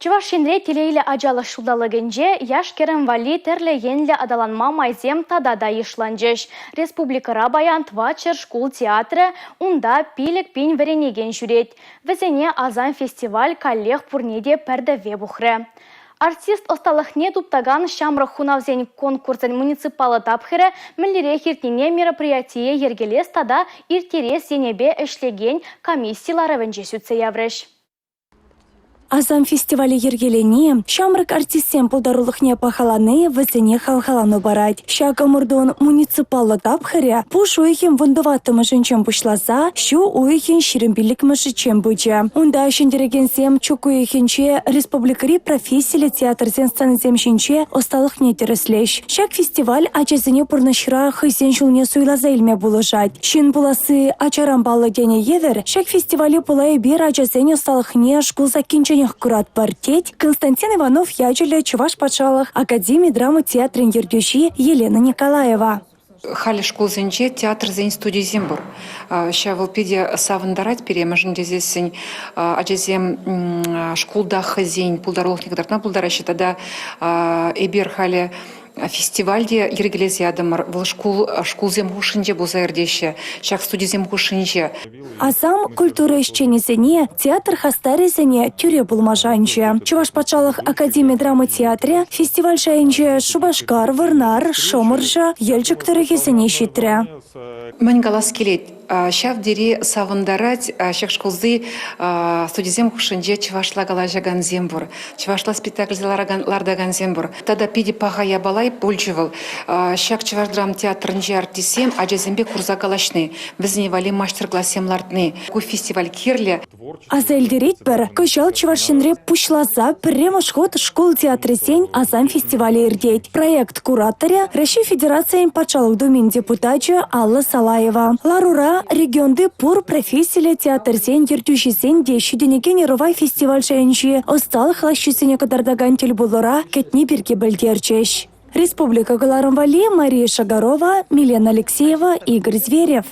Чӑваш Енре телейлӗ ачалӑх ҫулталӑкӗнче яш-кӗрӗм валли тӗрлӗ енлӗ аталанма майсем тата та йышланчӗҫ. Республикӑра паян 400 шкул театрӗ, унта 5000 вӗренекен ҫӳрет. Вӗсене Асам фестиваль каллех пурне те пӗр тӗвве пухрӗ. Артист ӑсталӑхне туптакан ҫамрӑк хунавсен конкурсӗн муниципаллӑ тапхӑрӗ мӗнлерех иртнине мероприятие йӗркелес тата ирттерес енӗпе ӗҫлекен комисси ларӑвӗнче сӳтсе яврӗҫ. Асам фестивале йӗркелени, ҫамрӑк артистсен пултарулӑхне пахалани вӗсене хавхалану парать. Ҫак ӑмӑртун муниципаллӑ тапхӑрӗ пуш уйӑхӗн 14-мӗшӗнчен пуҫласа ҫу уйӑхӗн 25-мӗшӗччен пычӗ. Унта ҫӗнтерекенсем чӳк уйӑхӗнче республикӑри профессиллӗ театрсен сценисем ҫинче ӑсталӑхне тӗрӗслӗҫ. Ҫак фестиваль ачасене пурнӑҫра хӑйсен ҫулне суйласа илме пулӑшать. Ҫын пуласси ачаран паллӑ тенӗ евӗр, ҫак фестивале пула эпир ачасен ӑсталӑхне шкул саккинченех куратпӑр, тет Константин Иванов ячӗллӗ Чӑваш патшалӑх академи драма театрӗн ертӳҫи Елена Николаева. Халӗ шкулсенче театрсен студийӗсем пур. Ҫав вӑл питӗ савӑнтарать пире, мӗншӗн тесессӗн ачасем шкулта хӑйсен пултарулӑхне кӑтартма пултараҫҫӗ тата эпир халӗ фестиваль те йӗркелесе ятӑмӑр. Вӑл шкул шкулсем хушшинче пулса иртеҫҫӗ, ҫак студисем хушшинче. Асам культура ӗҫченӗсене, театр хастарӗсене тӳре пулма шанчӗ. Чӑваш патшалӑх академи драма театрӗ фестиваль шайӗнче Шупашкар, Вӑрнар, Шӑмӑршӑ, Елчӗк тӑрӑхӗсене ҫитрӗ. Мӗн калас килет, ҫав тери савӑнтарать ҫак шкулти студисем хушшинче чӑвашла калаҫакансем пур, чӑвашла спектакльсем лартакансем пур. Тата питӗ паха япала пулчӗ вӑл. Ҫак чӑваш драмтеатрӗнчи артистсем ачасемпе курса калаҫни, вӗсене валли маҫтӑр-классем лартни. Ку фестиваль кирлӗ. Аса илтеретпӗр, кӑҫал Чӑваш Енре пуҫласа пӗрремӗш хут шкул театрӗсен Асам фестивалӗ иртет. Проект кураторӗ Раҫҫей Федерацийӗн Патшалӑх Думин депутачӗ Алла Салаева. Ларура регионти пур профессиллӗ театрсен ертӳҫисен те ҫитӗнекен ӑрӑва фестиваль шайӗнчи ӑсталӑх лаҫҫисене кӑтартакан тӗлпулура кӗтни пирки пӗлтерчӗҫ. Республика кӑларӑм валли Мария Шагарова, Милена Алексеева, Игорь Зверев.